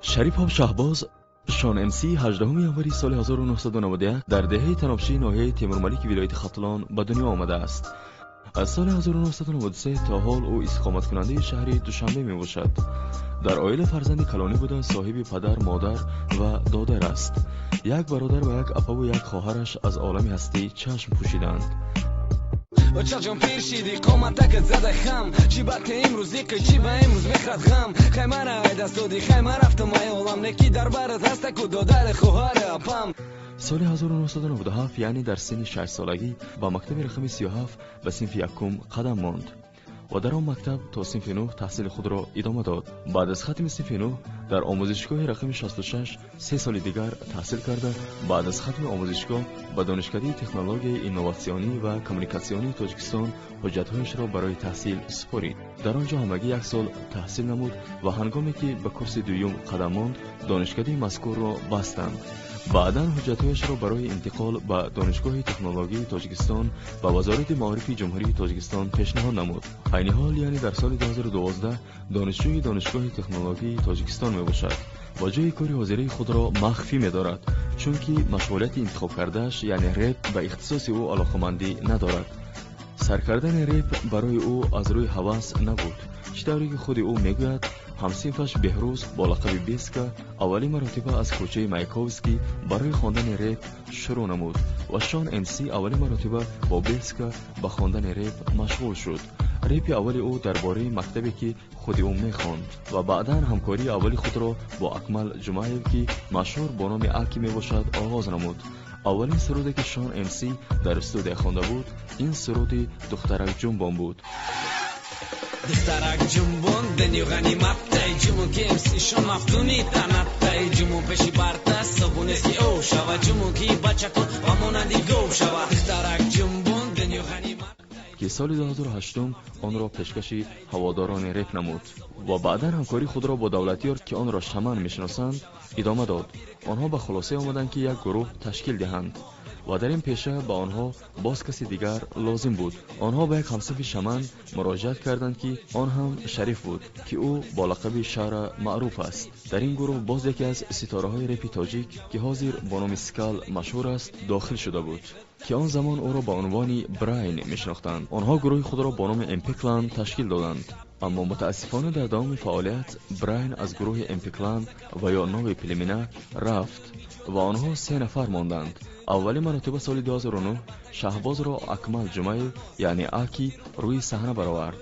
Шарипов Шаҳбоз Шон МС 18 январи соли 1991 дар деҳаи Танобшии ноҳияи Темурмалики вилояти Хатлон ба дунё омадааст. Аз соли 1993 то ҳол ӯ истиқоматкунандаи шаҳри Душанбе мебошад. Дар оила фарзанди калонӣ буда, соҳиби падар, модар ва додар аст. Як бародар ва як апаву як хоҳараш аз олами ҳастӣ чашм пӯшиданд. Очаҷон, пир шидӣ, қоматакат зада хам. Чӣ бад, ки имрӯз иқи, чӣ ба имрӯз мехӯрад ғам. Хай, мара ай даст додӣ, хай, ман рафтам ай олам, неки дар барат ҳастаку додари, хоҳари, апам. Соли 1997, яъне дар синни 6-солагӣ, ба мактаби рақами 37 ба синфи якум қадам монд ва дар он мактаб то синфи нӯҳ таҳсили худро идома дод. Баъд аз хатми синфи нӯҳ дар омӯзишгоҳи рақами 66 3 соли дигар таҳсил карда, баъд аз хатми омӯзишгоҳ ба Донишкадаи технологияи инноватсионӣ ва коммуникатсионии Тоҷикистон ҳуҷҷатҳояшро барои таҳсил супорид. Дар он ҷо ҳамагӣ як сол таҳсил намуд ва ҳангоме ки ба курси дуюм қадам монд, донишкадаи мазкурро бастанд. Баъдан ҳуҷҷатҳояшро барои интиқол ба Донишгоҳи технологияи Тоҷикистон ба Вазорати маорифи Ҷумҳурии Тоҷикистон пешниҳод намуд. Айни ҳол, яъне дар соли 2012, донишҷӯи Донишгоҳи технологияи Тоҷикистон мебошад ва ҷойи кори ҳозираи худро махфӣ медорад, чунки машғулияти интихобкардааш, яъне реп, ба ихтисоси ӯ алоқамандӣ надорад. Сар кардани реп барои ӯ аз рӯи ҳавас набуд. Чӣ тавре ки худи ӯ мегӯяд, ҳамсинфаш Беҳрӯз бо лақаби Беска аввалин маротиба аз кӯчаи Маяковский барои хондани реп шурӯъ намуд ва Шон МС аввалин маротиба бо Беска ба хондани реп машғул шуд. Репи аввали ӯ дар бораи мактабе, ки худи ӯ мехонд, ва баъдан ҳамкории аввали худро бо Акмал Ҷумаев, ки машҳур бо номи Аки мебошад, оғоз намуд. Аввалин суруде, ки Шон МС дар студия хонда буд, ин суруди «Духтарак ҷунбон» буд. Духтарак ҷунбон, дунё ғаниматтай. Ҷумон, ки МС Шон мафтуни танаттай. Ҷумон, пеши барта собунест, ки ов шава. Ҷумон, ки бачакон ба монанди гов шава. Духтарак ҷунбон, дунё ғанимат. Ки соли 2008 онро пешкаши ҳаводорони реп намуд ва баъдан ҳамкории худро бо Давлатёр, ки онро Шаман мешиносанд, идома дод. Онҳо ба хулосае омаданд, ки як гурӯҳ ташкил диҳанд ва дар ин пеша ба онҳо боз каси дигар лозим буд. Онҳо ба як ҳамсафи Шаман муроҷиат карданд, ки он ҳам Шариф буд, ки ӯ бо лақаби Шара маъруф аст. Дар ин гурӯҳ боз яке аз ситораҳои репи тоҷик, ки ҳозир бо номи Скал машҳур аст, дохил шуда буд, ки он замон ӯро ба унвони Брайн мешинохтанд. Онҳо гурӯҳи худро бо номи МП Клан ташкил доданд, аммо мутаассифона дар давоми фаъолият Брайн аз гурӯҳи МП Клан ва ё Новый племена рафт ва онҳо се нафар монданд. Аввалин маротиба соли 2009 Шаҳбозро Акмал Ҷумаев, яъне Аки, рӯи саҳна баровард.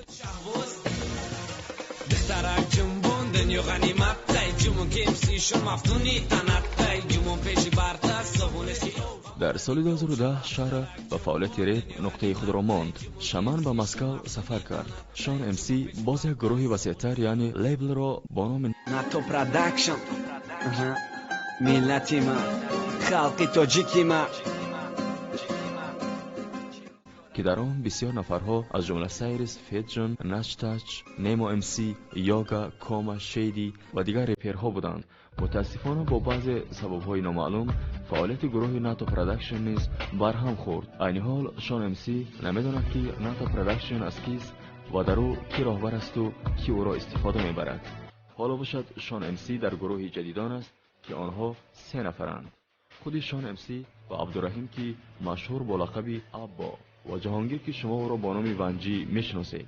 Духтарак ҷунбон, дунё ғаниматтай. Ҷумон, ки МС Шон мафтуни танаттай. Ҷумон, пеши барта собунест, ки ов. Дар соли 2010 Шара ба фаъолияти реп нуқтаи худро монд. Шаман ба Москав сафар кард. Шон МС боз як гурӯҳи васеътар, яъне лейблро бо номи НАТО Продакшн, миллати ман, халқи тоҷики ман. Ки дар он бисёр нафарҳо, аз ҷумла Сайрис, Феджон, Начтач, Немо МС, Йога, Кома, Шейди ва дигар реперҳо буданд. Мутаассифона, бо баъзе сабабҳои номаълум фаъолияти гурӯҳи НАТО Продакшн низ барҳам хӯрд. Айни ҳол Шон МС намедонад, ки НАТО Продакшн аз кист ва дар ӯ кӣ роҳбар асту кӣ ӯро истифода мебарад. Ҳоло бошад, Шон МС дар гурӯҳи ҷадидон аст, ки онҳо се нафаранд: худи Шон МС ва Абдураҳим, ки машҳур бо лақаби Аббо, ва Ҷаҳонгир, ки шумо ӯро бо номи Ванҷӣ мешиносед.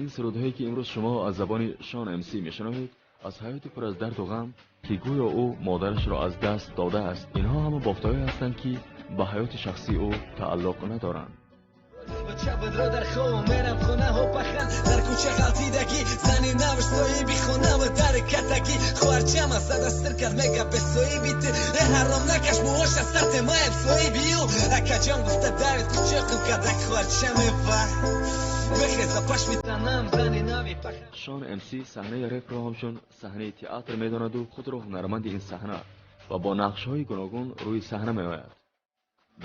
Ин сурудҳое, ки имрӯз шумо аз забони Шон МС мешунавед, аз ҳаёти пур аз дарду ғам, ки гӯё ӯ модарашро аз даст додааст, инҳо ҳама бофтаҳое ҳастанд, ки ба ҳаёти шахсии ӯ тааллуқ надоранд. Бача дар хоб мерам хонаҳо пахан, дар кӯча ғалтидагӣ, зани навш соҳиби хона ва дар катакӣ. Хоҳарчама зада сир кард, мега бесоҳиби ту э ҳаром накаш муоша сарте маем соҳиби ӯ. Акаҷон гуфта давид, кучоқим кадак хоҳарчаме ва бехеза пашми танам зани нави пахан. Шон МС саҳнаи репро ҳамчун саҳнаи театр медонаду худро ҳунарманди ин саҳна ва бо нақшҳои гуногун рӯи саҳна меояд.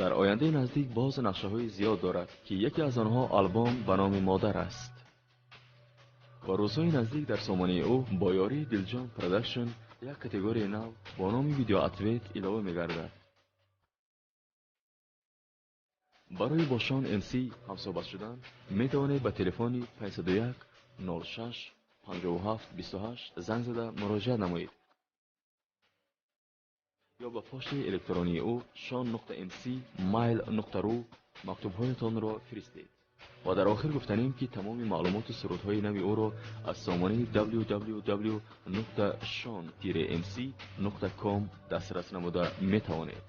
Дар ояндаи наздик боз нақшаҳои зиёд дорад, ки яке аз онҳо албом ба номи «Модар» аст ва рӯзҳои наздик дар сомонаи ӯ бо ёрии Дилҷон Продакшн як категорияи нав бо номи «Видеоответ» илова мегардад. Барои бо Шон МС ҳамсӯҳбат шудан метавонед ба телефони 501 06. 57 28 занг зада муроҷиат намоед ё ба почтаи электронии ӯ shon.mc@mail.ru мактубҳоятонро фиристед. Ва дар охир гуфтанем, ки тамоми маълумоту сурудҳои нави ӯро аз сомонаи www.shon-mc.com дастрас намуда метавонед.